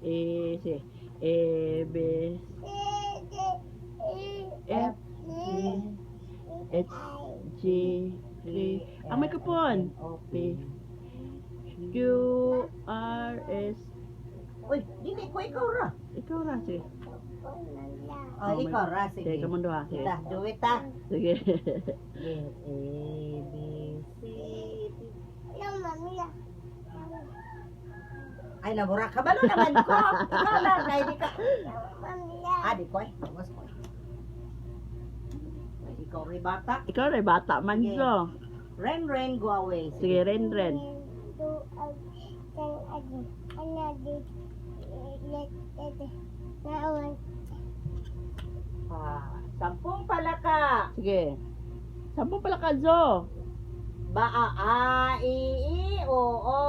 A, C, A, B, F, G, H, J, K. Ang microphone. O, P, P. Q, R, S. Uy, dili ko, ikaw ra. Ikaw ra, sige. Oh, ikaw ra, sige. Sige, kamong duha. Sige. Kita, do it ah. Sige. Sige. A, B, C, D. Ay, nabura ka. Balo naman ko. Ikaw lang, kay di ka. Ah, di ko eh. Mas ko. Ay, ikaw rin bata. Ikaw ra, bata man Sige. so. Ren, ren, go away. Sige, ren, ren. Ah, 10 palaka. Sige. 10 palaka, Zo. Ba, a, a, i, i, o, o.